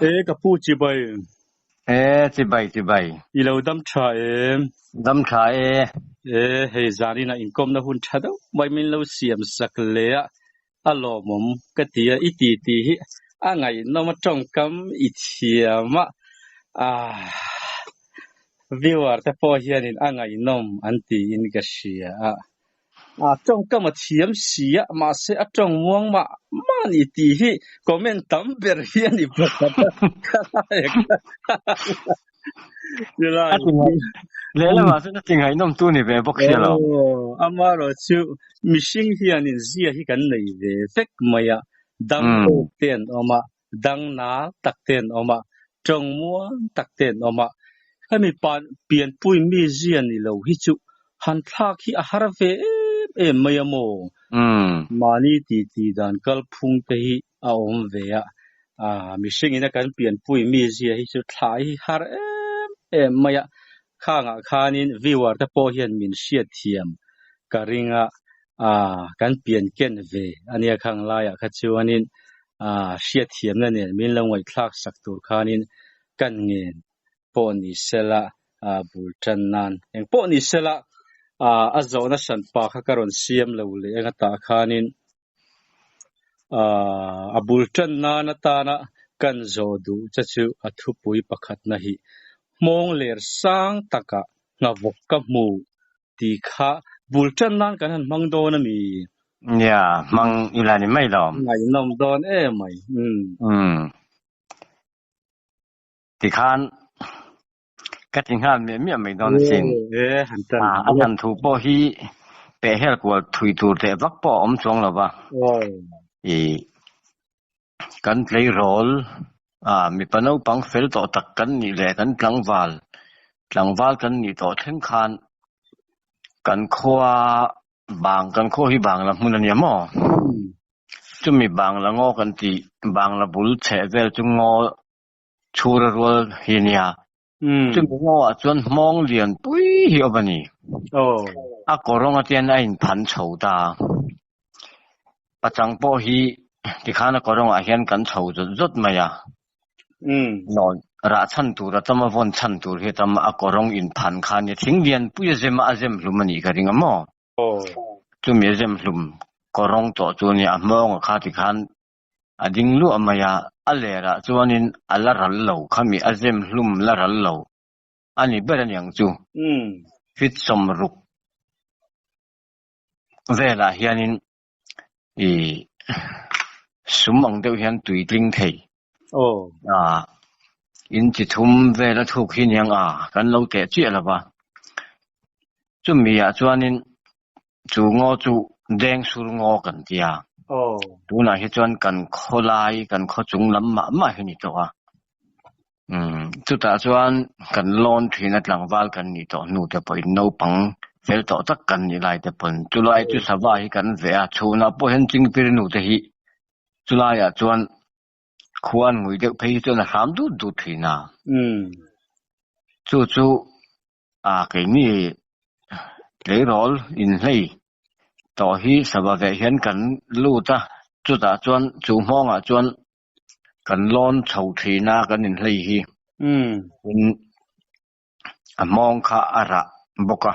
E ka pu chibai. E chibai chibai. I lo dam tha em? Dam tha e. E hei zanina inkawmna hun tha deuh mai min lo siam sak leh a, a lawmawm ka ti a, i ti tih hi a ngaihnawm a tawngkam i thiam a, ah viewer te pawh hianin a ngaihnawm an tiin ka hria a. A tawngkam a thiam si a, mahse a tawng muang mah mah a ni tih hi comment tam ber hi a ni pakhat a. Chulai. A ti ngaih lehlamah chuan a ti ngaihnawm tu ni ve bawk sia lo. Aw, amaherawhchu mihring hianin zia hi kan nei ve vek mai a, dang tawk te an awm a, dang nal tak te an awm a, tawng muang tak te an awm a. Hemi pianpui mi zia ni lo hi chu han thlak hi a har ve em em mai a maw? Mahni titi dan kalphung te hi a awm ve a, mihring ina kan pianpui mi zia hi chu thlah hi har em em mai a. Khangah khanin viewer te pawh hian min hriatthiam ka ring a, kan pian ken ve a nia khang laiah kha chuanin hriatthiamna nen min lo ngaihthlak sak tur khanin kan ngen pawh ni sela bul tan nan eng pawh ni sela a zawhna hran pa kha ka rawn siam lo leh eng atah khanin a bul tan nan atana kan zawh duh che chu a thupui pakhatna hi hmawng ler sang takah nghavawk ka hmu tih kha bul tan nan kan han hmang dawn a mi? Nia, hmang ila ni mai lo. Ngaihnawm dawn em mai. Umm. Tikhan ka ti nghal miah miah mai dawn asin. A hlan thu pawh hi pehhel kual thui tur teh vak pawh a awm chuang lo va. Ih kan tleirawl ah mipa naupang fel tawh tak kan nih leh kan tlangval tlangval kan nih tawh thleng khan kan khua Bang kan khaw hi Bangla hmun a nia maw? Chumi Bangla ngaw kan tih Bangla bul chheh vel chu ngaw chhura rual hi a nia. Chumi ngaw ah chuan hmawng lian pui hi awm a ni. A kawrawng atian a inphan chho ta a. Pachang pawh hi tikhan a kawrawng ah hian kan chho zawt zawt mai a. Nawn rah chhan tur a tam a, vawn chhan tur hi a tam a, a kawrawng inphan kha nia thing lian pui a zem a, a zem hlum a nih ka ring a maw? Chumi a zem hlum kawrawng tawh chu nia a hmawng a kha tikhan a ding luah mai a, a lerah chuanin a la ral lo, khami a zem hlum la ral lo a ni ber a niang chu. Fit 60 velah hianin ih sum ang deuh hian tui tling thei a in chi thum vel a thuk hi niang a kan lo teh chiah lo va chumi ah chuanin chu ngaw chu deng sur ngaw kan ti a tunah hi chuan kan khaw lai kan khaw chung lam mah mah hi a ni tawh a umm chutah chuan kan lawn thin a tlangval kan nih tawh hnu te pawhin naupang fel tawh tak kan nih lai te pawn chulai chu sava hi kan veh a chhunah pawh hian chingpir nu te hi chulaiah chuan khua an ngui deuh phei hi chuan a hram dut dut thin a chu chu a keini tleirawl inhlei tawh hi sava veh hian kan lut a chutah chuan chu hmawngah chuan Kan lawn chho thin a kan inhlei hi in a hmawng kha a rah bawk a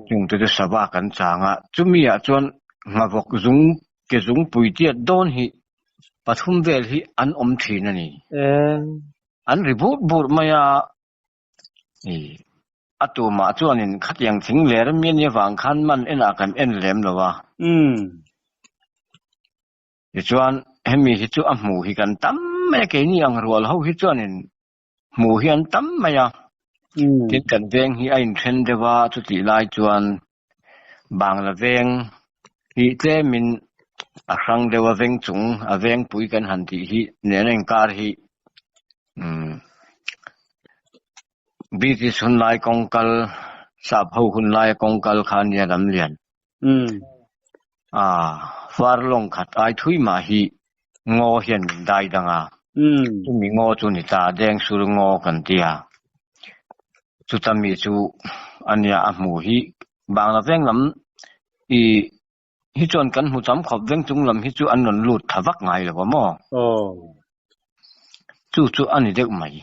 chung te chu sava kan chang a chumi ah chuan nghavawk zung ke zung pui tiat dawn hi pathum vel hi an awm thin a ni an ri bur bur mai a a tumah chuanin khatiang thing ler mi ania vang khan man enah kan en lem lo a. Tichuan hemi hi chu a hmuh hi kan tam mai a, keini ang rual ho hi chuanin hmuh hi an tam mai a. Tin kan veng hi a inthen deuh a, chutih lai chuan Bangla veng hi tlemin a hrang deuh a, veng chung a vengpui kan han tih hi nena inkar hi umm British hun lai kawngkal sap ho hun laia kawngkal kha a nia lamlian. A far lawng khat ai thui mah hi ngaw hian min dai dang a, chumi ngaw chu ni ta deng sur ngaw kan ti a, chuta mi chu a nia a hmuh hi Bangla veng lam i hi chuan kan hmu tam khawp veng chung lam hi chu an rawn lut tha vak ngai lo a maw? Chu chu a ni deuh mai.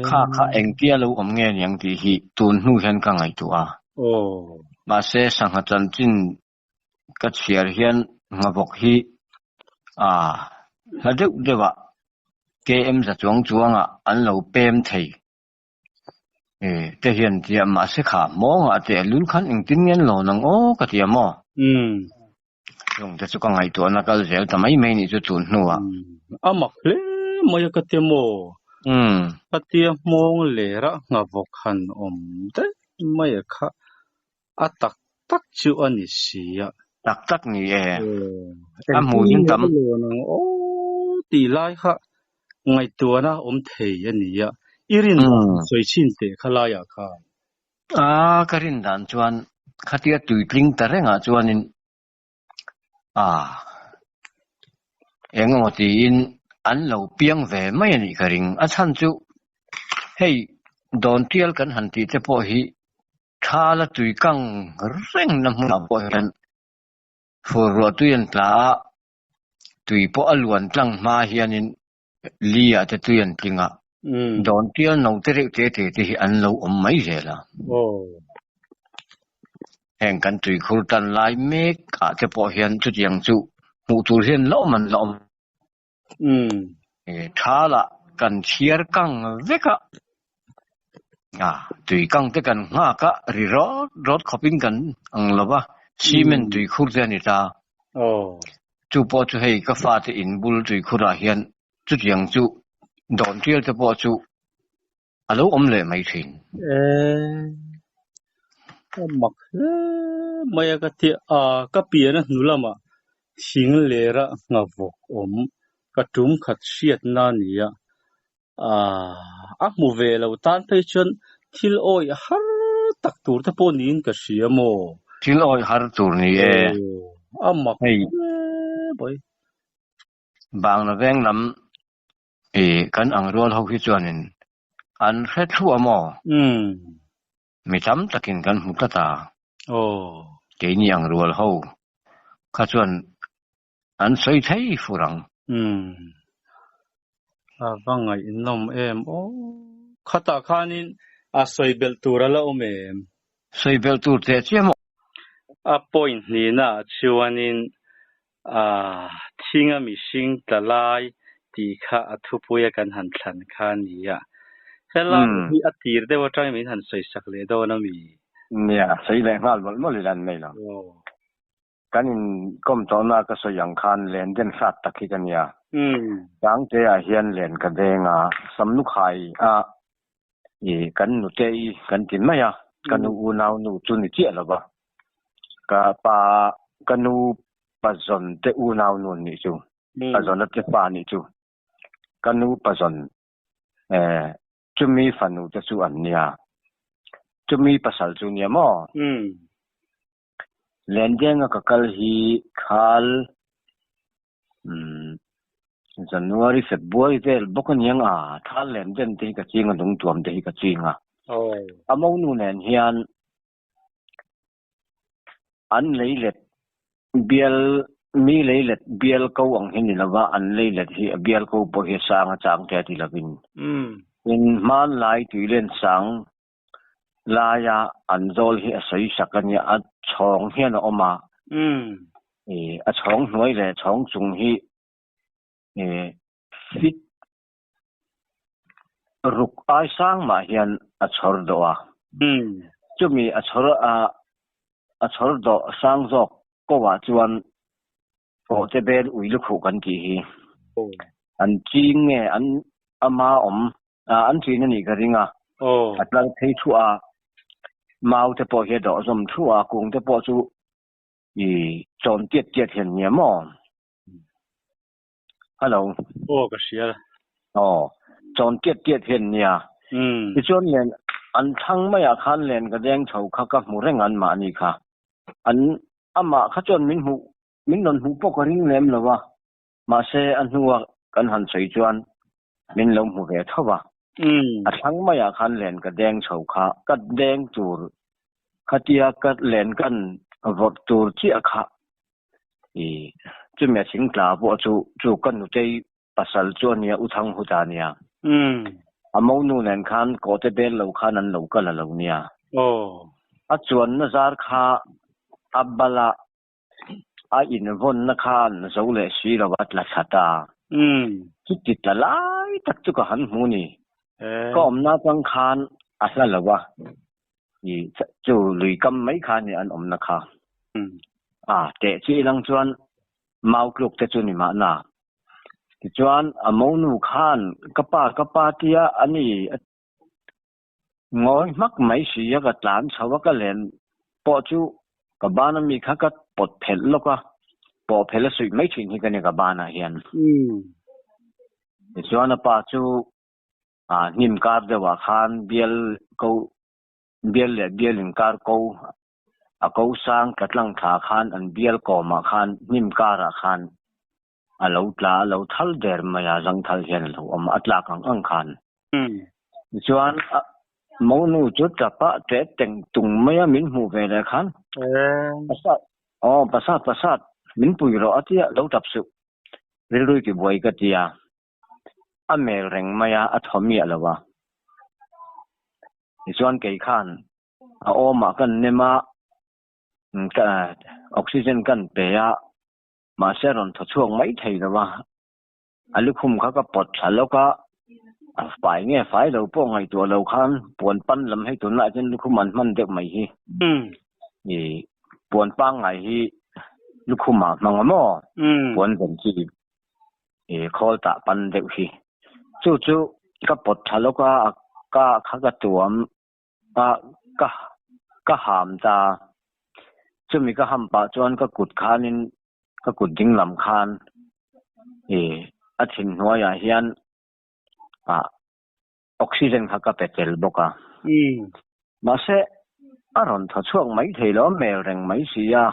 Kha kha engtia lo awm nge niang tih hi tun hnu hian ka ngaihtuah a. Mahse sangha chanchin ka chhiar hian nghavawk hi a hla deuh deuh ah KM za chuang chuang ah an lo pem thei te hian tia mahse kha mawngah teh lul khan engtin nge an lo nang aw ka ti a maw? Chung te chu ka ngaihtuahna kal zel ta mai mai nih chu tun hnuah. A mak hle mai a ka ti maw? Ka tia hmawng lera nghavawk han awm daih mai a kha a tak tak chu a ni si a. Tak tak ni e. A hmuh in tam. Aw tih lai kha ngaihtuahna awm thei a ni a. I rin dan sawi chhin teh kha laiah khan. A ka rin dan chuan khatia tuitling ta rengah chuanin a eng emaw tiin an lo piang ve mai a nih ka ring. A chhan chu hei dawntial kan han tih te pawh hi thala tui kang reng na hmunah pawh hian fur ruah tui an tla a, tui pawh a luan tlang hma hianin li ah te tui an tling a, dawntial no te reuh te te te hi an lo awm mai zel a. Heng kan tuikhur tan lai mek ah te pawh hian chutiang chu hmuh tur hian la awm an la awm. Thala kan chhiar kang vek a, tui kang te kan nghak a, ri rawt rawt khawpin kan ang lo va, cement tuikhur te a ni ta. Chu pawh chu hei ka fate in bul tuikhurah hian chutiang chu dawn tial te pawh chu a lo awm leh mai thin. A mak hle mai a ka ti a, ka pian a hnu lamah thing lera nghavawk awm ka tum khat hriatna a ni a, a hmu ve lo tan phei chuan thil awih har tak tur te pawh niin ka hria maw? Thil awih har tur ni e. A mak hle mai. Bangla veng lam kan ang rual ho hi chuanin an hre thluah maw? Mi tam takin kan hmu tlat a. Keini ang rual ho kha chuan an sawi thei fur ang. A va ngaihnawm em aw. Khatah khanin a sawi belh tur a la awm em? Sawi belh tur teh chiah maw? A point hnihnaah chuanin thinga mihring tla lai tih kha a thupuia kan han thlan kha a ni a. Helai hi a tir deuh atangin min han sawisak leh dawn a mi? Nia, sawi leh nghal mawlh mawlh ila an nei lo. Kan inkawm tawhna ka sawi ang khan len den hrat tak hi ka nia. Sangte ah hian len ka deng a, Samlukhai a i kan nute i kan ti mai a, ka nu unau nu chu ni chiah lo va, ka pa ka nu pazawn te unau nu an nih chu, pazawn a te pa nih chu, ka nu pazawn eh chumi fanu te chu an nia, chumi pasal chu nia maw? Lendenga ka kal hi khal umm January February vel bawk aniang a, thal lenden te hi ka ching a lungtuam te hi ka ching a. A monu nen hian an leilet bial mi leilet bial ko ang hi ni lova an leilet hi a bial ko pawh hi a sang a chang te a ti lovin in hmanlai tuilen sang laia an zawl hi a sawi sak a nia, a chhawng hian a awm a, a chhawng hnuai leh chhawng chung hi fit ruk ai sang mah hian a chhawr dawh a, chumi a chhawr a chhawr dawh sang zawk ko ah chuan awhte bel ui lukhuh kan tih hi an ching nge an ama awm an chin a nih ka ring a, a tlar phei thuah a, mau te pawh hi a dawh zawm thuah a, kung te pawh chu i chawn tiat tiat hian nia maw? Hello. Aw ka hria. Aw, chawn tiat tiat hian nia. Tichuan len an thlang maiah khan len ka deng chho kha ka hmu reng an mahni kha. An amah kha chuan min hmuh min rawn hmuh pawh ka ring lem lo a. Mahse a hnua kan han sawi chuan min lo hmu ve tho va. A thlang maiah khan len ka deng chho kha, ka deng tur khatia ka len kan vawrh tur chiah kha i chumi a thing tla pawh chu chu ka nutei. pasal chu a nia, U Thanghuta a nia. A monu nen khan kawhte bel lo khan an lo kal a lo nia. A chuanna zar kha a bal a, a invawnna khan zo leh si lo a tla thla ta. Chuti tla lai tak chu ka han hmu ni. Ka awmna atang khan a hla lo a, chu lui kam mai kha a ni an awmna kha. A teh chi ilang chuan mau tluk te chu ni mahna. Tichuan a monu khan ka pa ka pa tia a ni Ngawi hmak mai si a ka tlan chho a ka len pawh chu ka ban ami kha ka pawt phelh lawk a, pawh phelh a suih mai thin hi ka ni ka banah hian. Tichuan a pa chu hnim kar deuhah khan bial ko bial leh bial inkar ko a ko sang tla tlang thla khan an bial kawmah khan hnim karah khan a lo tla a lo thal der mai a, zangthal hian a lo awm a, a tlak ang ang khan. Tichuan monu chu tap a ṭe teng tung mai a min hmuh ve leh khan Pasat aw Pasat Pasat min pui rawh a tia lo tap suh rilru i tibuai ka tia a mel reng mai a, a thaw miah lo a. Tichuan kei khan a awmah kan nem a, oxygen kan pe a. Mahse a rawn thaw chhuak mai thei lo a, a lukhum kha ka pawt thla lawk a, a fai nge fai lo pawh ngaihtuah lo khan puan pan lam hei tunlaiah chuan lukhum an hman deuh mai hi. I puan pangngai hi lukhum ah hmang a maw? Puan ven chi i khawl tah pan deuh hi. Chu chu ka pawt thla lawk a, a ka kha ka tuam a, ka ka ham ta. Chumi ka ham pah chuan ka kut khanin ka kut ding lam khan i a thin hnuaiah hian ah oxygen kha ka pe tel bawk a. Mahse a rawn thaw chhuak mai thei lo a mel reng mai si a.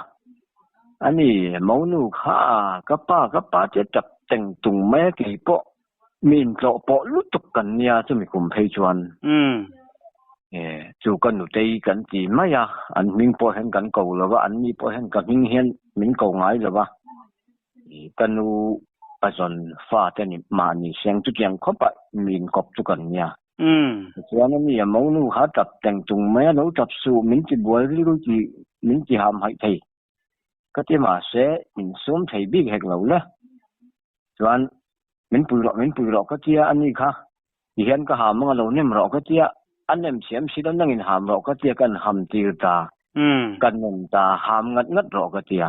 Ani monu kha ka pa ka pa te tap teng tung mai a keipawh Mi intlawh pawh lutuk kan nia chumi kum phei chuan chu ka nutei kan ti mai a, an hming pawh hian kan ko lo va, an ni pawh hian ka hming hian min ko ngai lo va, ka nu ka zawn fa te ni mahni seng chutiang khawp a mi inkawp chu kan nia. Tichuan ani a monu kha tap teng tung mai a, lo tap suh min ti buai rilru ti min ti ham haih thei ka ti mahse insum thei bik hek lo le. Chuan min pui rawh min pui rawh ka tia a ni kha ti hian ka ham anga lo nem rawh ka tia a nem thiam si lo nangin ham rawh ka tia kan ham tir ta ka nem ta ham ngat ngat rawh ka tia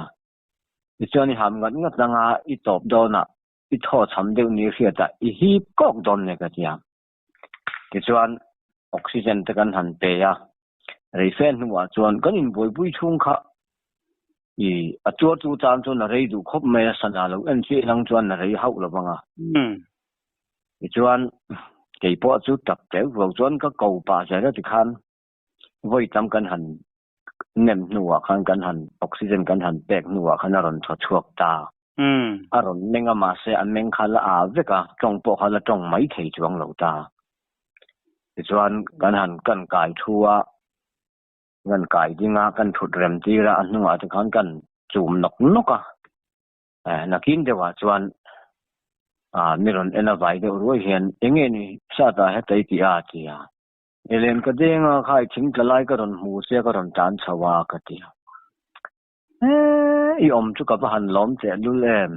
tichuan i ham ngat ngat anga i tawp dawnah i thaw chham deuh ni hriatah i hip kawk dawn nia ka tia tichuan oxygen te kan han pe a Rei fe hnuah chuan kan inbuaipui chhung kha i a tuartu tan chuan a rei duh khawp mai a, sana lo en chiah lang chuan a rei hauh lo vang a. Tichuan keipawh chu tap teuh lo chuan ka ko pah zel a tikhan vawi tam kan han nem hnuah khan kan han oxygen kan han pek hnuah khan a rawn thaw chhuak ta. A rawn meng a mahse a meng kha la aa vek a, tawng pawh kha la tawng mai thei chuang lo ta. Tichuan kan han kan kai thu a, kan kai ding a, kan thut rem tir a, a hnungah te khan kan chum nawk nawk a. Nakin deuhah chuan mi rawn en a vai deuh ruai hian eng nge ni sata heta i tih a a ti a. Elen ka deng a, khai thing tla lai ka rawn hmu sia ka rawn tlan chho a ka ti a. I awm chu ka va han lawm teh lul em?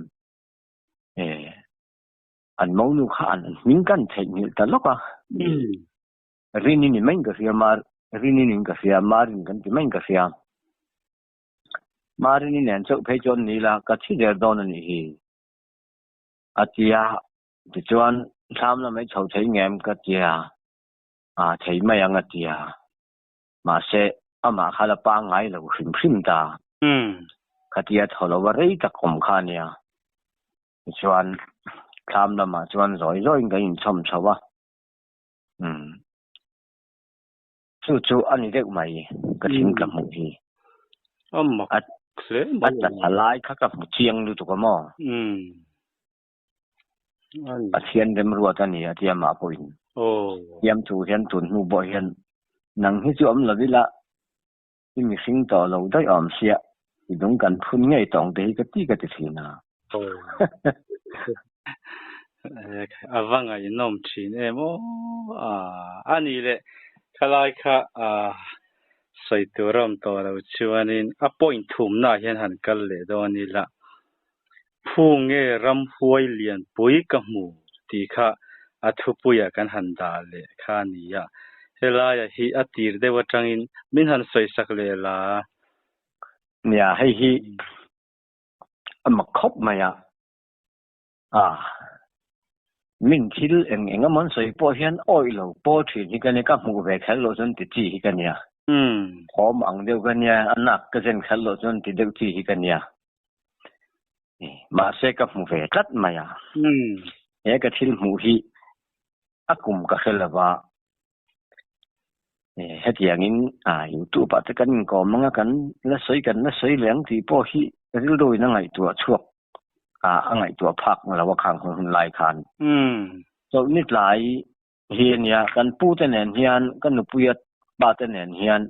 An monu kha an hming kan theihnghilh ta lawk a. Rini ni maiin ka hria, Mar Rini niin ka hria, Marin kan ti maiin ka hria. Marini nen chauh phei chuan ni la, ka thi der dawn a nih hi. A ti a, tichuan thlam lamah i chho thei ngem ka ti a, a thei mai ang a ti a. Mahse, amah kha la pangngai lo hrim hrim ta. Khatia thaw lova rei tak awm kha a nia. Tichuan, thlam lamah chuan zawi zawiin kan inchhawm chho a. Umm. Chu chu a ni deuh mai ka thingtla hmuh hi. A mak hle mai. A tla lai kha ka hmu chiang lutuk a maw? Pathian remruat a ni a tia mah pawhin Thiam thu hian tun hnu pawh hian nang hi chu awm lo ila i mihring tawh lo daih awm sia i lung kan phun ngei tawng te hi ka ti ka ti thin a. A va ngaihnawm thin em aw. A nih leh khalai kha sawi tur a awm tawh lo chuanin a point thumnaah hian han kal leh dawn ila. Phu nge ramhuai lianpui ka hmu tih kha a thupuiah kan han dah leh kha a ni a. Helaia hi a tir deuh atangin min han sawisak leh la. Nia, hei hi a mak khawp mai a. A, min thil eng eng emaw an sawi pawh hian awih lo pawl thin hi ka nia, ka hmuh ve kher loh chuan ti chi hi ka nia. Thawm ang deuh ka nia, a nak ka zen kher loh chuan ti deuh chi hi ka nia. Mahse ka hmu ve tlat mai a. He ka thil hmuh hi a kum ka hre lo va, Hetiangin YouTube ah te kan inkawm anga kan la sawi kan la sawi leh ang tih pawh hi rilru in a ngaihtuah chhuak a ngaihtuah phak lo a khang hun hun lai khan. Chawlhni tlai hi a nia, kan pu te nen hian ka nupuia pa te nen hian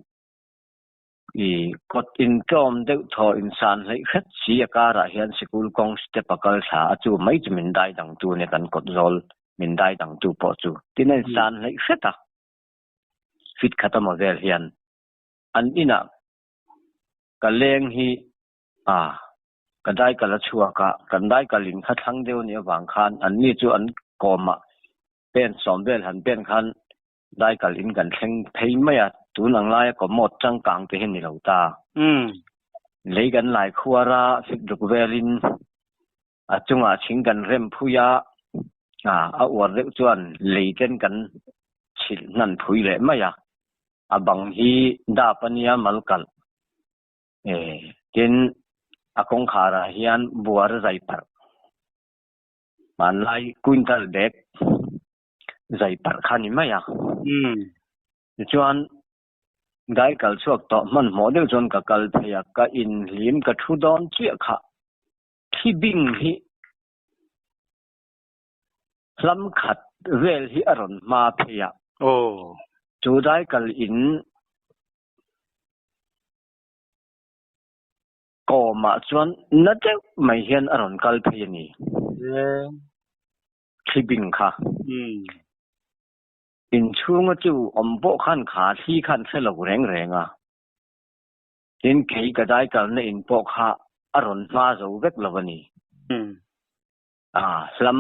i kawt intlawm deuh thaw insan hleih hret si a karah hian sikul kawng step a kal thla a chu mai chu min dai dangtu a nia kan kawt zawl min dai dangtu pawh chu tin a insan hleih hret a, fit khat amaw vel hian an inah ka leng hi a ka dai kal a chhuak a, kan dai kal in kha thlang deuh a nih avang khan an ni chu an kawmah pen sawm vel han pen khan dai kal in kan thleng phei mai a, tun ang laia commode changkang te hi ni lo ta. Lei kan lai khuar a, fit ruk velin A chungah thing kan rem phui a, a uar deuh chuan lei ten kan chhilh hnan phui leh mai a. A bang hi dap a nia mal kalh. Tin, a kawngkharah hian buar zai parh. Hmanlai quintal bag zai parh kha a ni mai a. Tichuan, Dai kal chhuak tawh hmanhmawh deuh chuan ka kal phei a, ka inhlim ka thu dawn chiah kha. Thi bing hi hlam khat vel hi a rawn hma phei a. Chu dai kal in kawmah chuan na deuh mai hian a rawn kal phei a ni. Thli bing kha. Inchhunga chu awm pawh khan kha thli khan hre lo reng reng a. Tin, kei ka dai kalna in pawh kha a rawn hma zo vek lo a ni. A hlam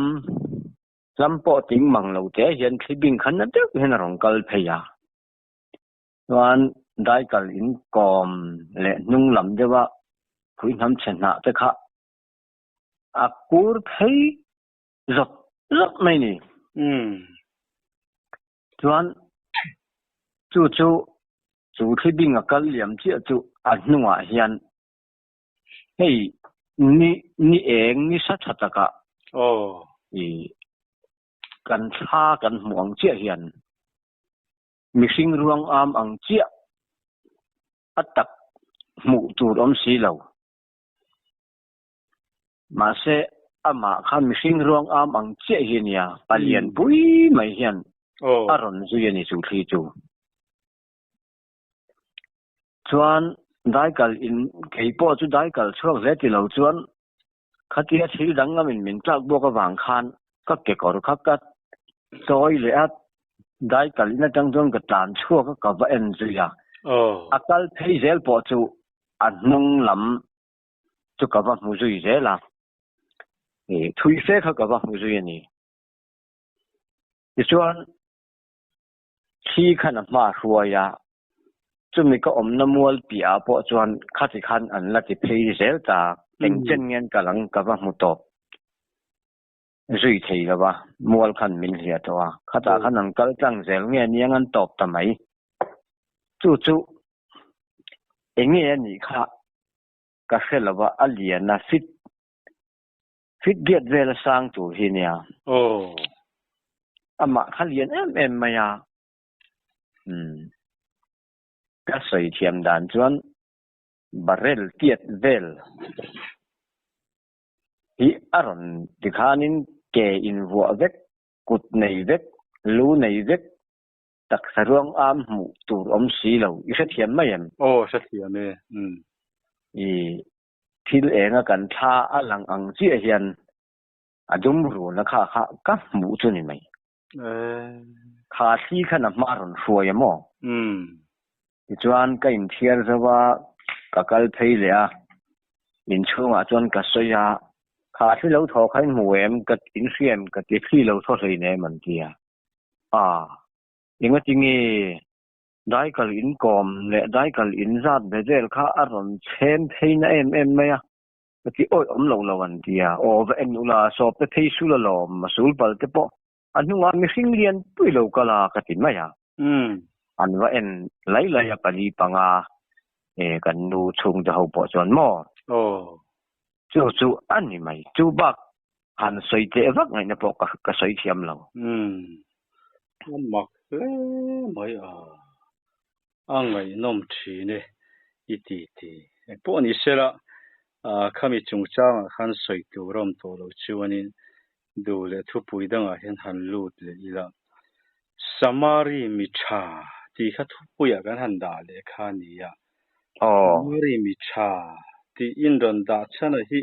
hlam pawh ting mang lo te hian thli bing kha na deuh hian a rawn kal phei a. Chuan dai kal in kawm leh hnung lam deuha phui hnam chhe hnah te kha a kur phei zawk zawk mai ni. Chuan chu chu chu thli bing a kal liam chiah chu a hnungah hian hei ni ni eng ni sa tha takah i kan thla kan hmuh ang chiah hian mihring ruang am ang chiah a tak hmuh tur awm si lo. Mahse, amah kha mihring ruang am ang chiah hi a nia, palian pui mai hian a rawn zui a ni chu thli chu. Chuan daikal in kei pawh chu daikal chhuak hle ti lo chuan khatia thil danglamin min tlak bawk avang khan ka kekawr kha ka chawi leh a, daikal in atang chuan ka tlan chhuak a ka va en zui a. A kal phei zel pawh chu a hnung lam chu ka va hmu zui zel a, thui fe kha ka va hmu zui a ni. Tichuan, thli khan a hma hruai a, chumi ka awmna mual piahah pawh chuan khati khan an la ti phei zel ta, eng chen nge an kal ang ka va hmu tawp zui thei lo va, mual khan min hliah tawh a, khatah khan an kal tlang zel nge aniang an tawp ta mai. Chu chu eng nge a nih kha ka hre lo va, a lian a fit fit biat vel a sang tur hi nia. Amah kha lian em em mai a. Umm. Ka sawi thiam dan chuan barrel tiat vel hi a rawn tikhanin ke invuah vek, kut nei vek, lu nei vek, Taksa ruang am hmuh tur awm si lo, i hrethiam mai em? Aw, hrethiam e, umm. I thil enga kan thla a lang ang chiah hian. A dum run a kha kha ka hmuh chu ni mai. Kha thli khan a hma rawn hruai a maw? Tichuan ka inthiar zo a, ka kal phei leh a, inchhungah chuan ka sawi a, kha thli lo thaw kha in hmu em? Ka inhria em? Ka ti thli lo thaw hleinem an ti a. A, engatinge daikal inkawm leh daikal inzat ve vel kha a rawn chhem phei na em em mai a? Ka ti awih awm lo lo an ti a, aw va en ula, sawp te phei sul alawm, a sul pal te pawh a hnungah mihring lian pui lo kal a ka ti mai a. An va en lai lai a pali panga e kan nu chhungte ho pawh chuan maw? Chu chu a ni mai, chu bak han sawi teh vak ngaihna pawh ka sawi thiam lo. A mak hle mai a, a ngaihnawm thin e i ti ti. Engpawh ni sela, khami chungchangah khan sawi tur a awm tawh loh chuanin duh leh thupui dangah hian han lut leh ila. Samari mi tha tih kha thupuiah kan han dah leh kha a ni a. Samari mi tha tih in rawn dah chhan a hi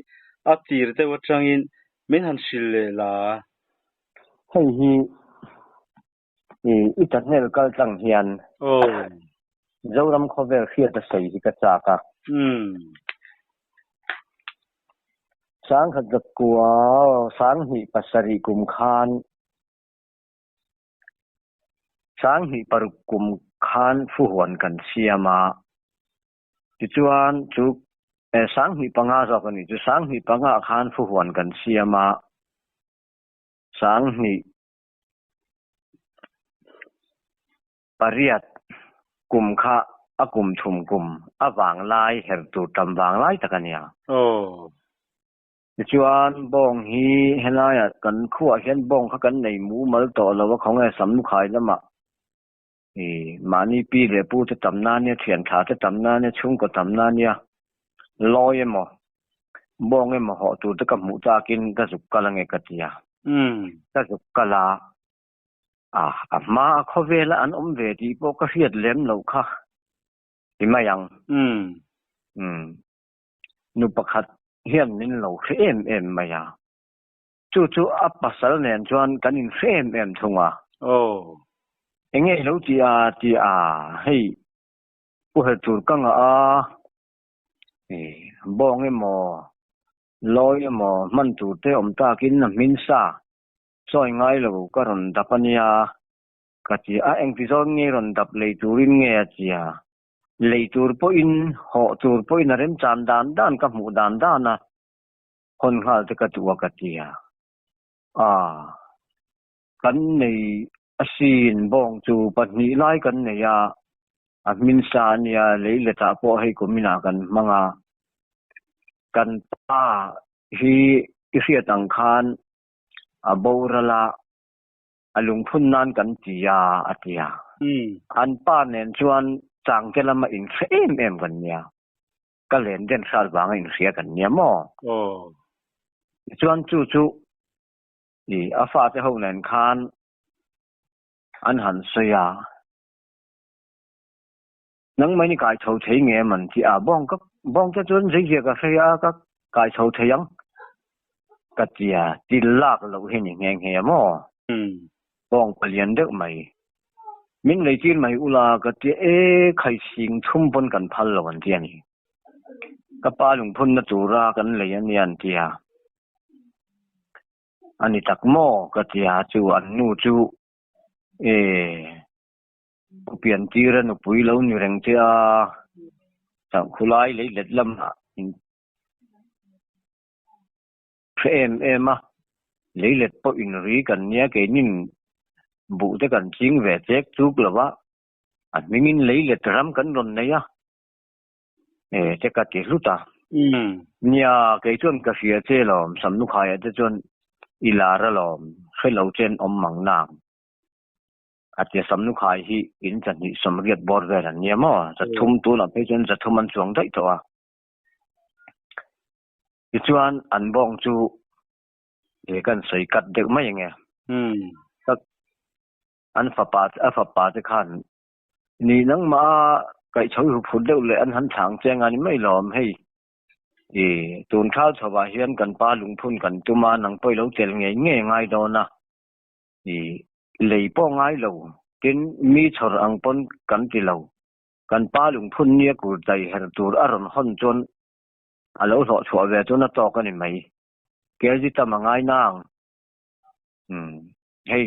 a tir deuh atangin min han hrilh leh la. Hei hi i channel kal tlang hian Zoram khawvel hriat a sawi hi ka chak a. Sangkhat zakua sanghnih pasarih kum khan sanghnih paruk kum khan fuhuan kan siam a. Tichuan chu sanghnih panga zawk a ni chu sanghnih panga khan fuhuan kan siam a. Sanghnih pariat kum kha a kum thum kum a vang lai her tur tam vang lai tak a nia. Tichuan bawng hi helaiah kan khuaah hian bawng kha kan nei mumal tawh lo a khawnge samlukhai lamah i mahni pi leh pu te tam na nia, thian tha te tam na nia, chhungkaw tam na nia, lawi emaw bawng emaw hawh tur te ka hmuh takin ka zuk kal ange ka ti a. Ka zuk kal a, a a hma a khawvela an awm ve tih pawh ka hriat lem loh kha ti mai ang. Nu pakhat hian min lo hre em em mai a. Chu chu a pasal nen chuan kan inhre em em thung a. Enge i lo ti a ti a, hei pu her tur ka ngah a, bawng emaw lawi emaw hman tur te awm takin a hmin sa sawi ngai lo ka rawn dap a nia ka ti a, engti zawn nge rawn dap lei turin nge a ti a, lei tur pawhin hawh tur pawhin a remchan dan dan ka hmuh dan dan a. Hawn nghal te ka duh a ka ti a, Aaa, kan nei asin bawng chu pahnih lai kan nei a, a hmin sa a nia, lei letah pawh hei kuminah kan hmang a, kan pa hi i hriat ang khan a boral a, a lungphun nan kan ti a, a ti a. An pa nen chuan changte lama inhre em em kan nia. Ka len den hral vanga inhria kan nia maw? Tichuan chu chu i a fate ho nen khan an han sawi a, Nangmah in i kai chho thei nge em an ti a, bawng ka bawng te chuan zeizia ka hre a, ka kai chho thei ang ka ti a, til lak loh hi ni nghe nghe a maw? Bawng palian deuh mai. Min lei tir mai ula ka ti e, khai sing thum pawn kan phal lo an ti a ni. Ka pa lungphunna tura kan lei a nia an ti a. A ni tak maw ka ti a, chu an nu chu e pu pian tira nupui lo ni reng che a, khulai lei let lamah in Hre em em a, leilet pawh inri kan nia keinin buh te kan ching ve chek chuk lo va, a hmingin leilet ram kan rawn nei a, e te ka ti hlut a. Nia, kei chuan ka hria che lawm, Samlukhaiah te chuan i lar alawm, hre lo chen awm mang nang. A tia Samlukhai hi in chahnih sawmriat bawr vel an nia maw, zathum tunah phei chuan zathum an chuang daih tawh a. Tichuan an bawng chu e kan sawi kat deuh mai ange. An fapa a fapa te khan ni nangmah a kaihchho i huphurh deuh leh an han chhang che anga ni mai lawm hei. I tun thal chhovah hian kan pa lungphun kan tum a, nang pawh i lo tel ngei ngei ngai dawn a. I lei pawh ngai lo, tin mi chhawr ang pawn kan ti lo. Kan pa lungphun nia kur dai her tur a rawn hawn chuan a lo hlawh chhuah ve chuan a tawk a ni mai. Kelzi tam a ngai nang. Umm hei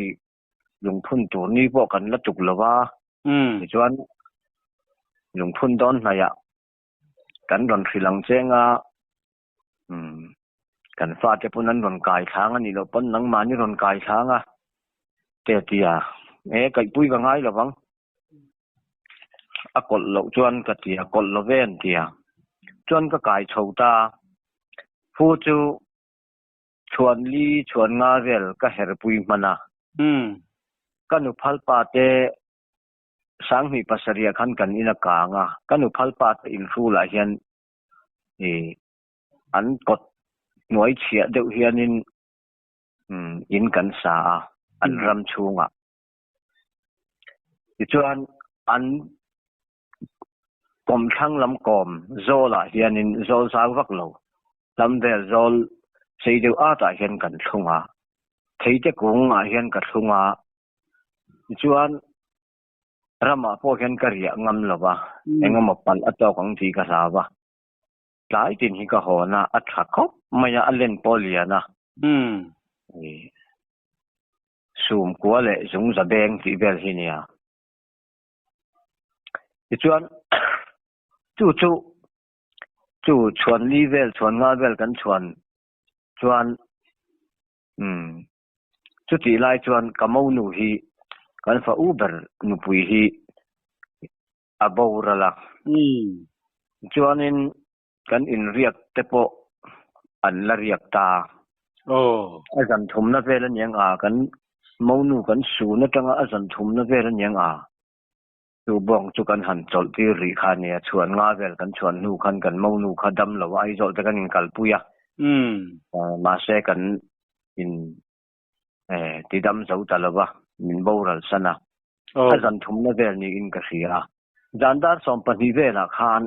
lungphun tur ni pawh kan la tuk lo va, tichuan lungphun dawn hnaihah kan rawn hrilh ang cheng a, umm kan fate pawn an rawn kai thlang a nih loh pawn nangmahni rawn kai thlang a, te a ti a, e kaihpui ka ngai lo vang, a kawlh loh chuan ka ti a, kawlh lo ve an ti a, chuan ka kai chho ta, fu chu Chhuan li chhuan nga vel ka herpui hman a. Ka nu phalpa te Sanghnih pasarih ah khan kan in a kang a, ka nu phalpa te inhrulah hian i an kawt hnuai chhiah deuh hianin in kan sa a, an ram chhungah. Tichuan an Kawmthlang lam kawm zawlah hianin zawl zau vak lo, lam vel zawl sei deuh atah hian kan thlung a, theite kungah hian ka thlung a, tichuan ramah pawh hian ka riah ngam lo va, eng emaw palh a tawk ang tih ka hlau va, tlai tin hi ka hawn a, a tha khawp mai a, a len pawh a lian a, sum kua leh zungza beng tih vel hi nia. Tichuan chu chu chu chhuan li vel chhuan nga vel kan chhuan chuan umm chutih lai chuan ka monu hi kan fa u ber nupui hi a boral a. Chuanin kan inriak te pawh an la riak ta. A zan thumna vel a niang a, kan monu kan sun atanga a zan thumna vel a niang a, chu bawng chu kan han chawlh tir rih kha a nia, chhuan nga vel kan chhuan hnu khan kan monu kha dam lo a, Aizawl te kan inkalpui a, mahse kan in ti dam zo ta lo va, min boral san a, a zan thumna vel niin ka hria a. Zan dar 12 velah khan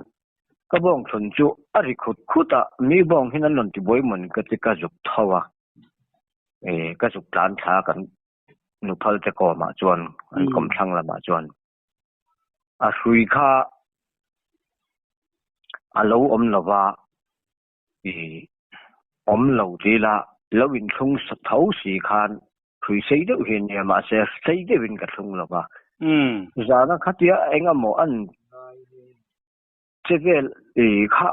ka bawng thlun chu a ri khut khut a, mi bawng hian an rawn ti buai mawn ka ti ka zuk tho a, ka zuk tlan thla kan nuphal te kawmah chuan an kawmthlang lamah chuan a hrui kha a lo awm lo va, i awm lo ti ila lo inthlung tho si khan hrui sei deuh hi ania mahse sei deuhin ka thlung lo va. Zana khatia eng emaw an che vel i kha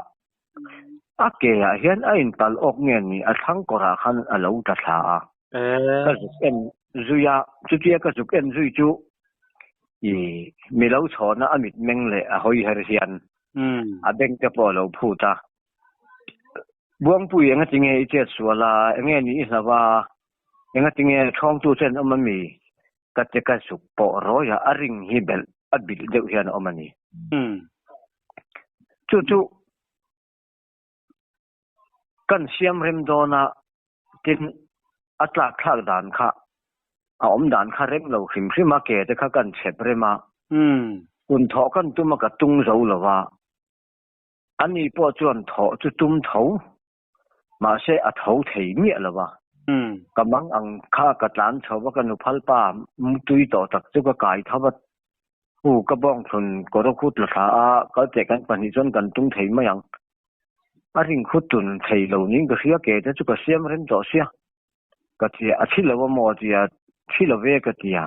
a ke ah hian a inpal awk nge ni a thlang kawrah khan a lo ta thla a. Ka zuk en zui a, chutia ka zuk en zui chu i mi lo chhawna a mitmeng leh a hawi her hian a beng te pawh a lo phut a. Buangpui enga tinge i chet sual a, enge ni i hlau a, enga tinge thawngtu chen awm ami? Ka che ka zuk pawh rawi a, a ring hi belh a bilh deuh hian a awm a ni. Chu chu kan siam rem dawn a, tin a tlak thlak dan kha a awm dan kha rem lo hrim hrim a, ke te kha kan chhep rem a, kun thawh kan tum a ka tung zo lo va. Ani pawh chuan thawh chu tum tho, mahse a tho thei miah lo va. Ka mang ang kha ka tlan chho va, ka nuphal pa mutui tawh tak chu ka kai tho va, hu ka bawng thlun kawr a khut la thla a, kal teh kan pahnih chuan kan tung thei mai ang. A ring khut tun thei lo niin ka hria, ke te chu ka siam rem tawh sia. Ka tia, a thi lo a maw tia, thi lo ve ka tia.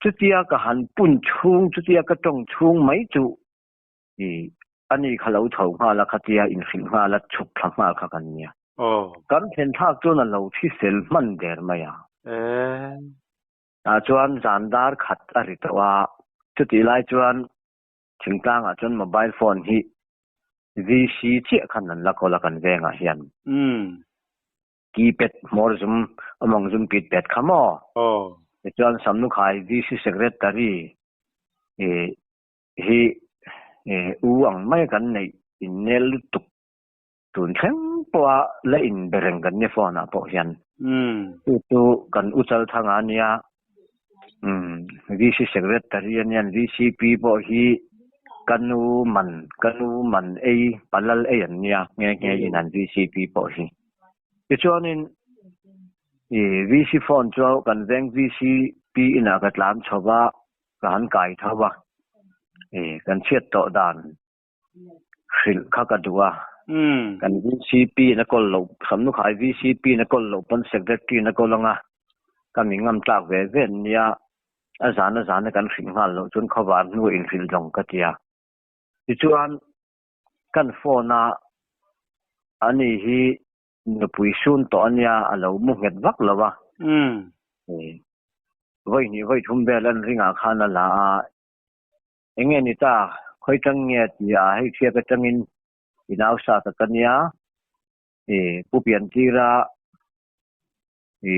Chutia ka han pun chhung, chutia ka tawng chhung mai chu I ani kha lo tho nghal a khatia inhrilh nghal a chhuk thla nghal kha kan nia. Kan thlen thlak chuan a lo thi fel hman der mai a. Tah chuan zan dar khat a ri tawh a, chutih lai chuan thingtlangah chuan mobile phone hi VC chiah khan an la kawl a kan vengah hian. Keypad hmawr zum awm ang zum keypad kha maw? Tichuan Samnukhai VC Secretary i hi u ang mai kan neih innel lutuk tun thleng pawha la inbe reng kan nia phone ah pawh hian. Chu chu kan u chal thang a nia VC Secretary a nia VCP pawh hi Ka nu man ka nu man ei palal ei an nia nghe nghe in an VCP pawh hi. Tichuanin i VC phone chu kan veng VCP inah ka tlan chho va, ka han kai tho va, i kan chhiat tawh dan hrilh kha ka duh a. Kan VCP in a kawl loh, Samnukhai VCP in a kawl loh pawn Secretary in a kawl ang a, ka mi ngam tlak ve ve an nia, a zan a zan a kan hrilh nghal loh chuan khawvar hnu a inhrilh zawng ka ti a. Tichuan kan phone a ani hi nupui sun tawh a nia, a lo mu nghet vak lo a. Vawi hnih vawi thum vel an ringah khan a la a, Eng nge ni ta? Khawi tang nge ti a hei thiak atangin i nau sa ta ka nia, i pu pian tira i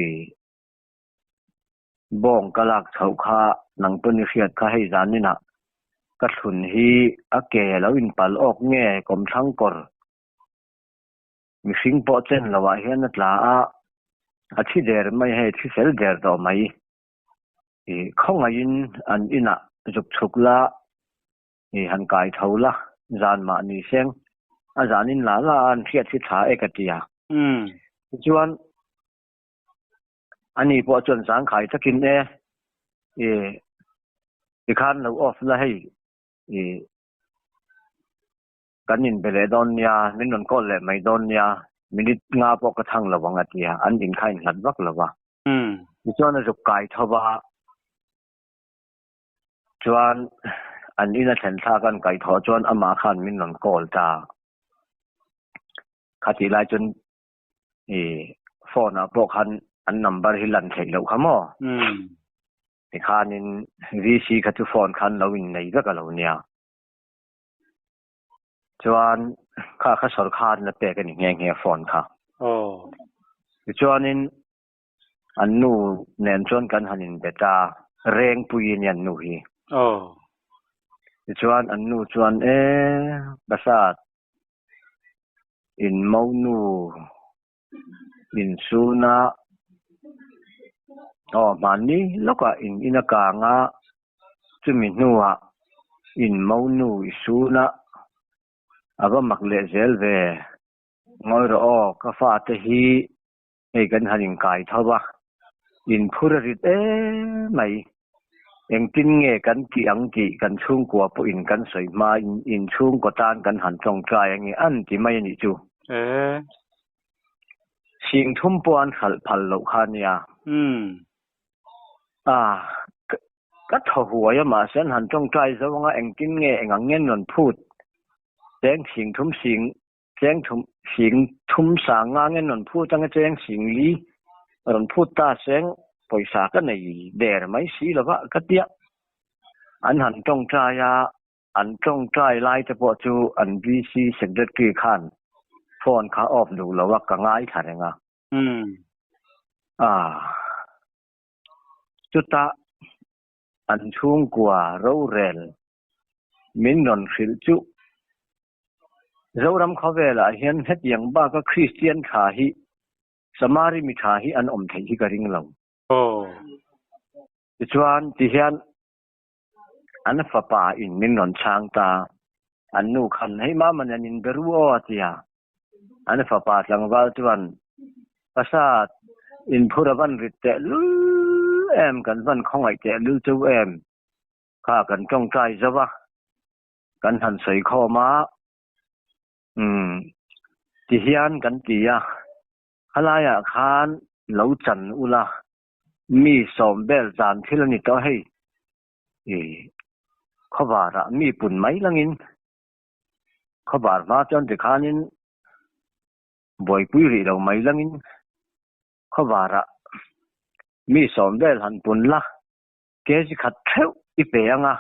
bawng ka lak chhoh kha nang pawn i hriat kha hei zaninah ka thlun hi a ke lo inpal awk nge kawmthlang kawr mihring pawh chen loah hian a tla a, a thi der mai hei thi fel der tawh mai. I khawngaihin an inah zuk chhuk la, i han kai tho la, zan mah ni seng, a zanin la la a an hriat hi tha e ka ti a. Tichuan, ani pawh chuan zangkhai takin e, i tikhan lo off la hei, i kan inbe leh dawn nia, min rawn call leh mai dawn nia, minute nga pawh ka chhang lo ang a ti a, an in kha inhlat vak lo va. Tichuan a zuk kai tho va, chuan an in a thlen thlak an kaih thawh chuan amah khan min rawn call ta. Khatih lai chuan i phone ah pawh khan an number hi lan theih loh kha maw? Tikhanin VC kha chu phone khan lo innei vek a lo nia. Chuan kha kha sawrkar in a pek a ni nghe nghe phone kha. Tichuanin an nu nen chuan kan han inbe ta, Rengpui a nia an nu hi. Tichuan an nu chuan e Prasad in monu insuna aw hmanni lawkah in in a kang a, chumi hnuah in monu i suna a va mak leh zel ve. Ngawi rawh aw, ka fate hi hei kan han inkai tho va, inphur a rit em mai. Engtin nge kan tih ang tih kan chhungkua pawhin kan sawi hma in inchhungkaw tan kan han tawngtai ange an ti mai a nih chu. Sing thum pawh an hralh phal loh kha nia. Ka thaw huai a mahse an han tawngtai zo anga engtin nge eng ang nge an rawn phut cheng sing thum sing Cheng thum sing thum sang nga nge rawn phut anga cheng sing li rawn phut ta seng pawisa ka nei der mai si lova ka tia. An han tawngtai a, an tawngtai lai te pawh chu an VC Secretary khan phone kha off duh lo a ka ngaithla reng a. Ah chutah an chhungkua rorel min rawn hrilh chu Zoram khawvelah hian hetiang baka Kristian tha hi Samari mi tha hi an awm theih hi ka ring lo. Tichuan tihian an fapa in min rawn chhang ta, an nu khan hei mama nen in be ru aw a ti a, an fapa tlangval chuan Pasat inphur a van rit tehlul em kan van khawngaih tehlul chu em kha kan tawngtai zo va. Kan han sawi khawm a, umm tihian kan ti a, khalaiah khan lo chan ula, mi sawm vel zan thil a ni tawh hei, i khawvarah mi pun mai langin khawvar hma chuan tikhanin buaipui rih lo mai langin khawvarah mi sawm vel han pun la, kg khat theuh i pe ang a.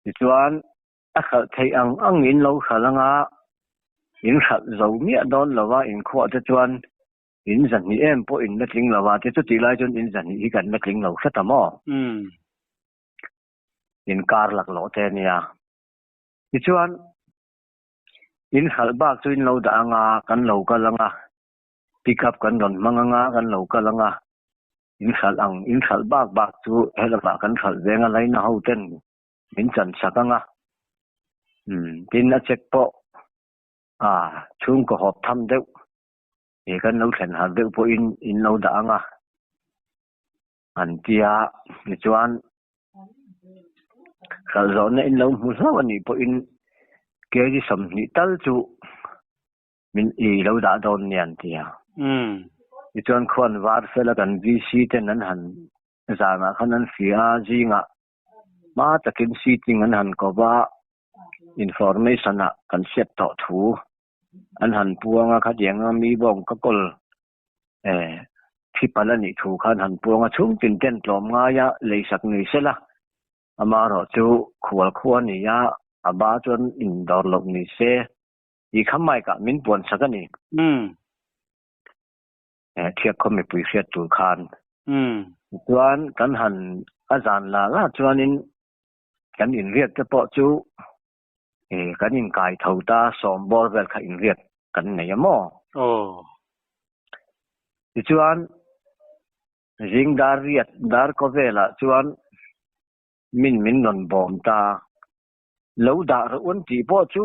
Tichuan, a hralh theih ang ang in lo hralh anga in hralh zo miah dawn lo a, inkhuah te chuan in zahnih em pawh in la tling lo a, ti chutih lai chuan in zahnih hi kan la tling lo hret a maw? In kar laklawh te a nia. Tichuan, in hralh bak chu in lo dah anga kan lo kal anga, pick up kan rawn hmang anga kan lo kal anga, In hralh ang, in hralh bak bak chu helamah kan hralh veng a laina ho ten min chan sak ang a. Um tin a check pawh a chhungkaw hawp tham deuh he kan lo thlen har deuh pawhin in lo dah ang a an tia tichuan hralh zawhna in lo hmu hlauh a nih pawhin kg sawmhnih tal chu min i lo dah dawn nia an tia. Tichuan khuan var fela kan VC ten an han zanah khan an hria a zingah hma takin sitting an han ko va information ah kan hriat tawh thu an han puang a khatiang a mi bawng ka kawl eh thi palh a nih thu khan han puang a chhung tin ten tlawm ngai a leisak ni sela amaherawhchu khual khua a ni a a ba chuan indawr loh ni se tih kha mic ah min puan sak a ni. Eh thiak khaw mipui hriat tur khan. Tichuan kan han a zan la la chuanin kan inriak te pawh chu eh kan inkai tho ta sawm bawr vel kha inriak kan nei a maw? Tichuan zing dar riat dar kaw velah chuan min min rawn bawm ta. Lo dah rawh un tih pawh chu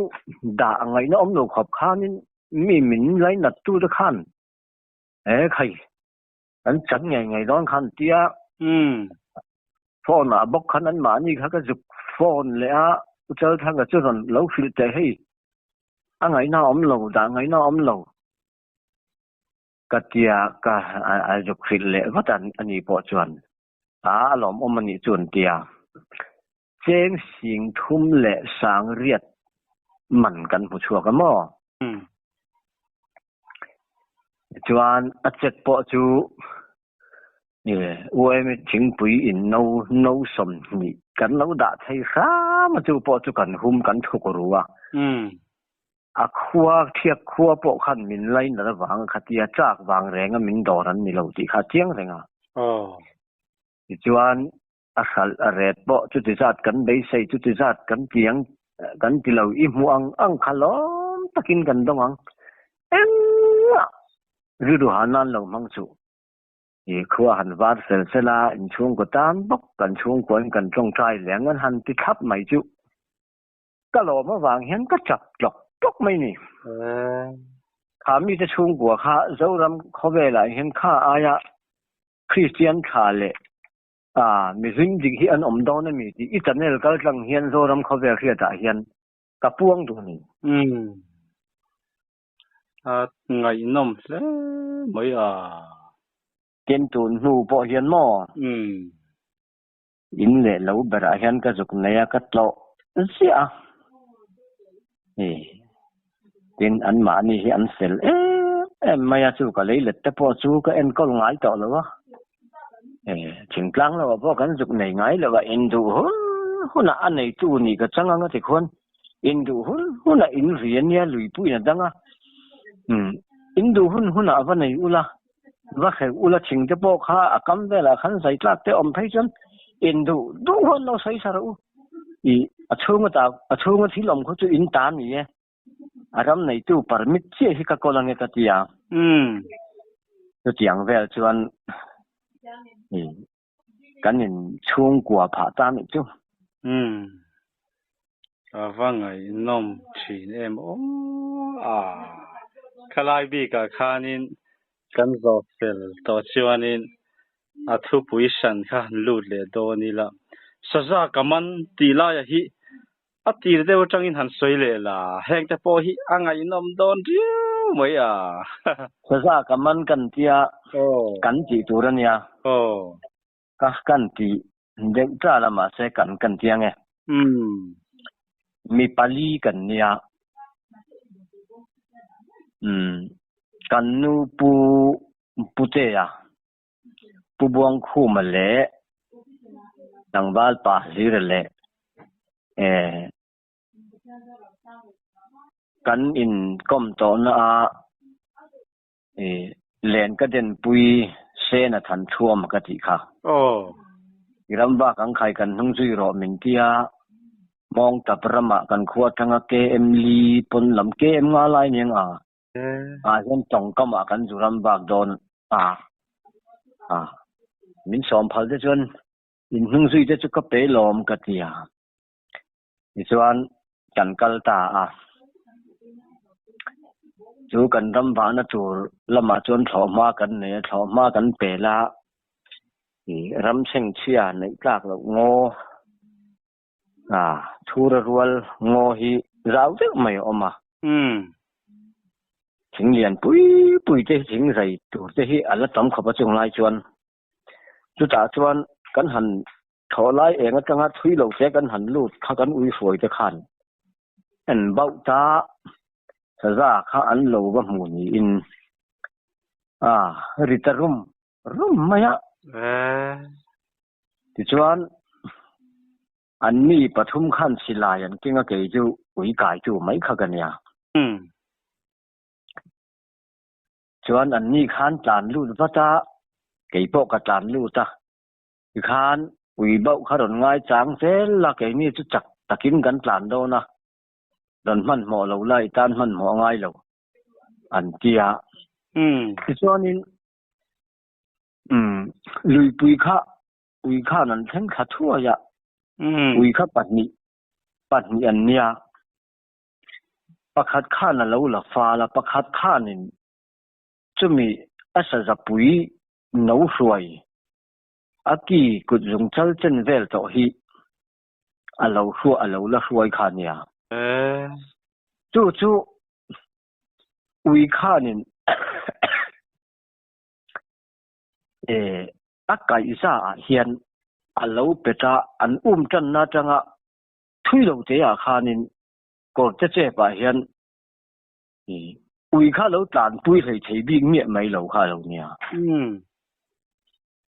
dah a ngaihna awm lo khawp khanin mi min lainat tu te khan he khai an chan ngei ngei dawn khan tia phone ah bawk khan an mahni kha ka zuk phone leh a U Chalthanga chu rawn lo hrilh teh hei a ngaihna awm lo dah ngaihna awm lo ka tia ka a zuk hrilh leh vat a ni pawh chuan a lawmawm a nih chu an tia. Cheng sing thum leh sang riat man kan hmu chhuak a maw? Chuan a check pawh chu UM thingpui in no no sawmhnih kan lo dah thei hram a chu pawh chu kan hum kan thuk ru a. A khua thiak khua pawh khan min lainat avang khatia chak vang reng a min dawr an ni lo tih kha a chiang reng a. Tichuan a hralh a ret pawh chuti zat kan beisei chuti zat kan ti ang kan ti lo i hmuh ang ang kha lawm takin kan dawng ang engmah rilru ha nan lo hmang chuh i khua han var sel sel a inchhungkaw tan bawk kan chhungkuain kan tawngtai leh ang an han ti thlap mai chuh ka lawm avang hian ka chap tlawk tlawk mai ni. Kha mite chhungkua kha Zoram khawvelah hian kha aia Kristian tha leh A, mihring dik hi an awm dawn a mi tih i channel kal tlang hian Zoram khawvel hriatah hian ka puang duh a ni. Umm. A ngaihnawm hle mai a. Ken tun hnu pawh hian maw? Umm. In leh lo berah hian ka zuk nei a, ka tlawh ziah a. E. Tin, anmahni hi an fel em em mai a, chu ka lei let te pawh chu ka enkawl ngai tawh lo a. E, thingtlang lo ah pawh kan zuk nei ngai lo a, induh hun hunah a neitu nih ka chang ang a ti khuan, induh hun hunah in ri a nia luipuiin a dang a. Umm, induh hun hunah va nei ula, va hreuh ula thing te pawh kha a kam velah khan zai tlak te awm phei chuan induh duh huan lo sawi sa rawh u. I a chhunga ta a chhunga thil awm khaw chu in ta ni e. A ram neitu permit chiah hi ka kawl ange ka ti a. Chutiang vel chuan i kan in chhungkua phah ta nih chu. Umm. A va ngaihnawm thin em aw a. Khalai bikah khanin kan zawh fel tawh chuanin a thupui hran kha han lut leh dawn ila. Saza ka man tih laia hi a tir deuh atangin han sawi leh la, heng te pawh hi a ngaihnawm dawn riau mai a. Saza ka man kan tia kan tih tur a nia. Ka kan tih deuh tal a mahse kan kan tia nge. Mi pali kan nia. Kan nu pu Putea, Pu Buangkhuma leh tlangval pa Hlira leh eh kan inkawm tawhna a eh len ka denpui Sena Thanṭhuama ka tih kha. I ram vak ang khai kan hnung zui rawh min tia Mawngtap ramah kan khua atanga KM li pawn lam KM nga lai nia nga. Ah hian tawngkam ah kan zu ram bak dawn a a min sawm phal te chuan in hnung zui te chu ka pe lawm ka ti a tichuan Kan kal ta a. Chu kan ram vahna tur lamah chuan thlawhhma kan nei a, thlawhhma kan pel a, ih ram chhengchhia neih tlak loh ngaw ah thura rual ngaw hi zau deuh mai a awm a. Thing lian pui pui te hi thing zai tur te hi a la tam khawp a chung lai chuan chutah chuan kan han Thaw lai eng atanga thui lo te kan han lut kha kan ui hruai te khan en bauh ta saza kha an lo va hmu niin a ri ta rum rum mai a. Tichuan an mi pathum khan silai an keng a kei chu ui kai tu mai kha ka nia. Chuan an ni khan tlan lut vat a, kei pawh ka tlan lut a. Tikhan ui bauh kha rawn ngai chang zel a, keini chu chak takin kan tlan dawn a, rawn hmanhmawh lo la i tan hmanhmawh a ngai lo an ti a. Tichuanin luipui kha ui khan an thleng thla thuai a, ui kha pahnih pahnih an nia, pakhat khan a lo la fal a, pakhat khanin chumi a sazapui No hruai a ki kut zung chal chen vel tawh hi a lo hruah a lo la hruai kha nia. Chu chu ui khanin a kaihza ah hian a lo pet a, an um tanna atanga thui lo te ah khanin kawrte chep ah hian Ui kha lo tlanpui hlei thei bik miah mai lo kha lo nia.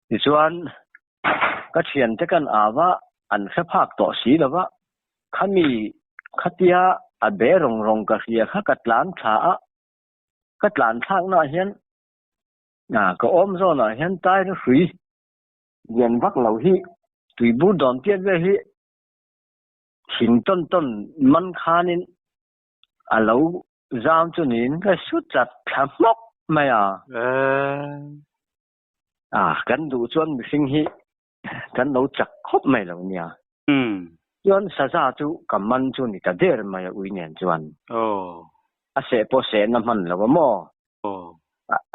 Tichuan, ka thiante kan au a, an hre phak tawh si lo va, khami khatia a be rawng rawng ka hria kha ka tlan thla a, ka tlan thlaknaah hian ka awm zawnah hian tair hrui lian vak lo hi tuibur dawn piat vel hi thing tawn tawn man khanin A lo zam chu niin ka su chat thla hmawk mai a. A, kan duh chuan mihring hi kan lo chak khawp mai lo nia. Chuan saza chu ka man chu ni ta der mai a ui nen chuan. A seh pawh sehna hman lo a maw?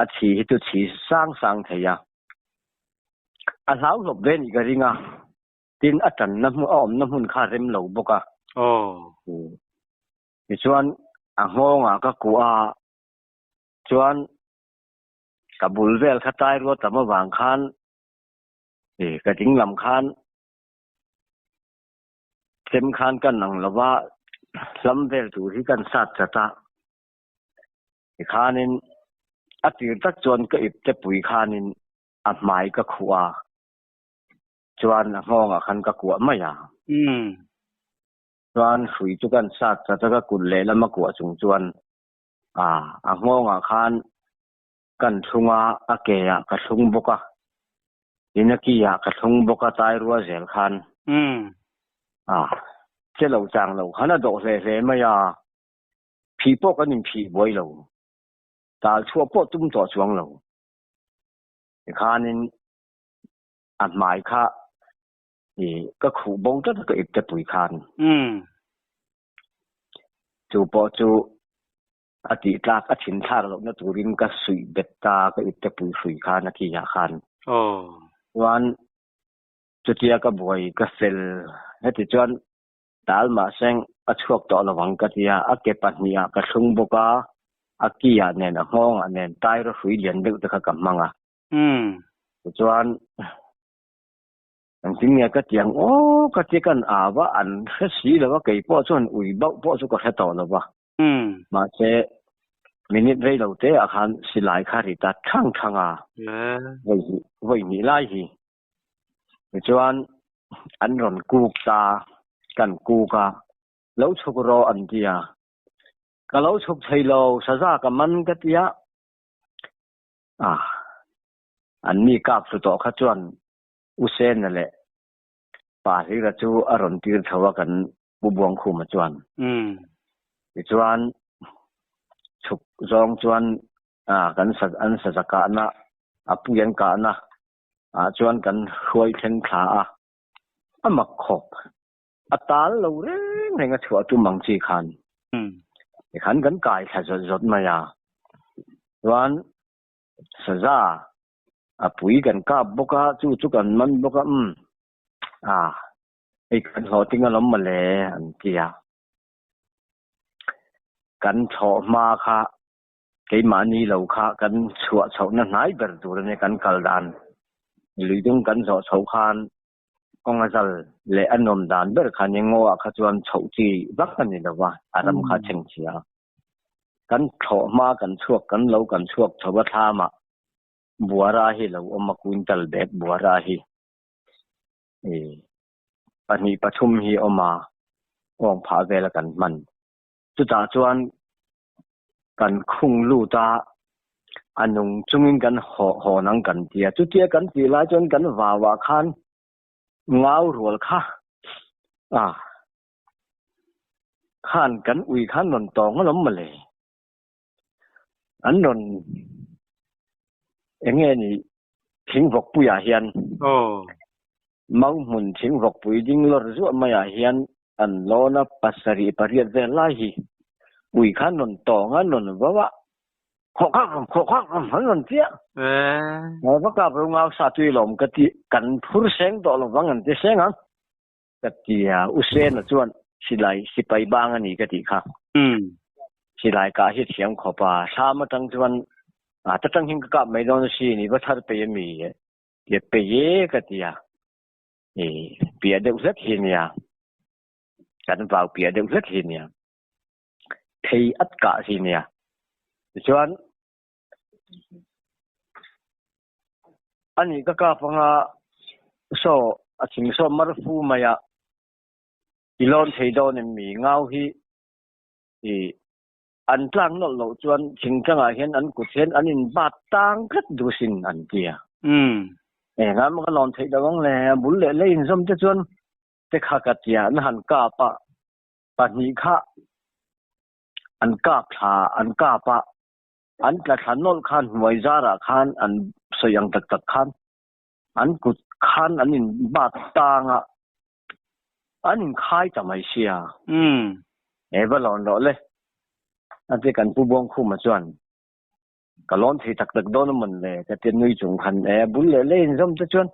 A chhi hi chu chhi sang sang thei a. A hlau hlawp ve nih ka ring a. Tin, a tanna hmun, a awmna hmun kha a rem lo bawk a. Tichuan, a nghawngah ka kuah a, chuan ka bul vel kha tai rual tam avang khan ka ding lam khan chem khan ka nang lo va, hlam vel tur hi kan sat chat a. Tikhanin a tir tak chuan ka ipte pui khanin a hmai ka khuh a. Chuan a nghawngah khan ka kuah mai a. Chuan hrui chu kan sat chat a, ka kut lehlam a kuah chung chuan a a nghawngah khan kan thlung a, a ke ah ka thlung bawk a, tin a ki ah ka thlung bawk a tai rual zel khan a che lo chang lo khan a dawh hle hle mai a, phih pawh kan inphih buai lo, tal chhuah pawh tum tawh chuang lo. Tikhanin a hmai kha i ka khuh bo tlat a ka ipte pui khan. Chu pawh chu a tih tlak a thin thlak lohna turin ka suih bet ta ka ipte pui hrui khan a tihah khan. Chuan chutia ka buai ka fel heti chuan tal mahseng a chhuak tawh lovang ka tia a ke pahnihah ka thlung bawk a, a ki ah nen a nghawng ah nen taira hrui lian deuh te kha ka hmang a. Tichuan, engtin nge ka ti ang aw ka ti kan au a, an hre si lo a, kei pawh chuan ui bauh pawh chu ka hre tawh lo va. Mahse, minute rei lo te ah khan silai kha ri ta thang thang a, vawi hnih lai hi. Tichuan, an rawn kuk ta, kan kuk a, lo chhuk rawh an ti a, ka lo chhuk thei lo, saza ka man ka ti a. A, an mi kap thlu tawh kha chuan U Sena leh Pa Hlira chu a rawn tir chho a kan Pu Buangkhuma chuan. Tichuan chhuk zawng chuan kan sa an saza kahna a pui an kahna ah chuan kan hruai thleng thla a, a mak khawp. A tal lo reng reng a chhuah tum ang chi khan. Tikhan kan kai thla zawt zawt mai a. Chuan saza a pui kan kap bawk a, chu chu kan man bawk a, umm a hei kan hlawhtling alawm mawle an ti a. Kan thlawh hma kha keimahni lo kha kan chhuah chhohna hnai ber tur a nia kan kal dan luidung kan zawh chhoh khan Kawng a zal leh a nuam dan ber kha nia ngaw ah kha chuan chhoh chi vak a ni lo va, a ram kha a chheng chhia a. Kan thlawh hma kan chhuak kan lo kan chhuak chho a thlam ah Buara hi lo awm a quintal bag Buara hi ih pahnih pathum hi a awm a, awng phah vel a kan hman. Chutah chuan kan khung lut a, a nung chungin kan haw hawn ang kan ti a. Chutia kan tih lai chuan kan vauah khan ngau rual kha a khan kan ui khan rawn tawng alawm mawle. An rawn eng nge ni thingvawkpuiah hian mau hmun thingvawkpui ding lawr zuah maiah hian an lawn a pasarih pariat vel lai hi ui khan rawn tawng a rawn vau a khawh khak rawm khawh khak rawm an rawn chiah va kap ro ngau sa tui lawm ka ti kan phur seng tawh lo vang an ti seng ang ka ti a u Sena chuan silai sipai bang a ni ka tih kha silai kah hi thiam khawp a thlam atang chuan a ta tang hin ka kap mai dawn si ni va thar pe ami tia pe ye ka ti a i pia deuh hlek hi nia kan vau pia deuh hlek hi nia thei at kah hi nia tichuan ani ka kap anga saw a thing saw mar fu mai a i lawn thei dawn em mi ngau hi i an tlang nawlh loh chuan thing tlangah hian an kut hian an in bat tang tlat duh sin an ti a. E ngam ka lawn theih lo ang le a bul leh lei inzawm te chuan te kha ka tia an han kap a pahnih kha an kap thla an kap a an tla thla nawlh khan hnuai zarah khan an sawi ang tak tak khan an kut khan an in bat tang a an in khai ta mai sia. He va lawn rawh le a ti kan pu Buangkhuma chuan ka lawn thei tak tak dawn a mawn le ka ti nui chung khan e bul leh lei in zawm te chuan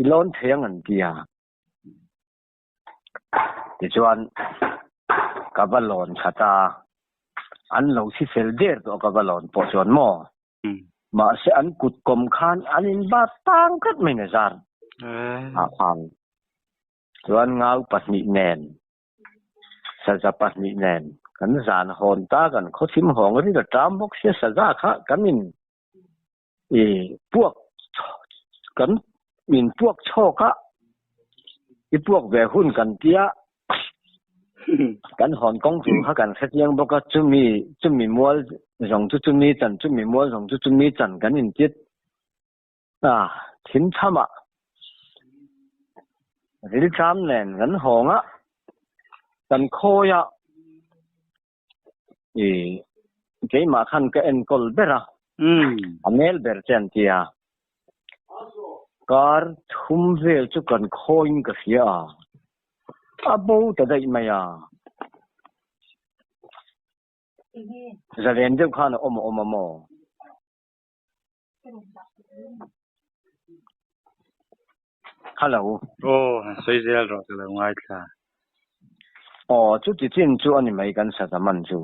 i lawn thei ang an ti a. Tichuan ka va lawn khat a, an lo thi fel der tawh ka va lawn pawh chuan maw? Mahse an kut kawm khan an in bat tang tlat mai na zar ah khan chuan ngau pahnih nen saza pahnih nen kan zan hawn ta kan khawthim hawng ri ta ṭam bawk sia saza kha kan in i puak kan in puak chhawk a i puak ve hun kan tia kan hawn kawng tur kha kan hrechiang bawk a chumi chumi mual zawng chu chumi chan chumi mual zawng chu chumi chan kan intit a thim tham ah rilṭam nen kan hawng a kan khawi a I keimah khan ka enkawl ber a, a mel ber che an ti a. Kar thum vel chu kan khawiin ka hria a, a bo ta daih mai a. Zalen deuh khan a awm a awm a maw? Hello. Aw, han sawi zel rawh ka lo ngaithla. Aw, chuti chin chu a ni mai kan sa ta man chu.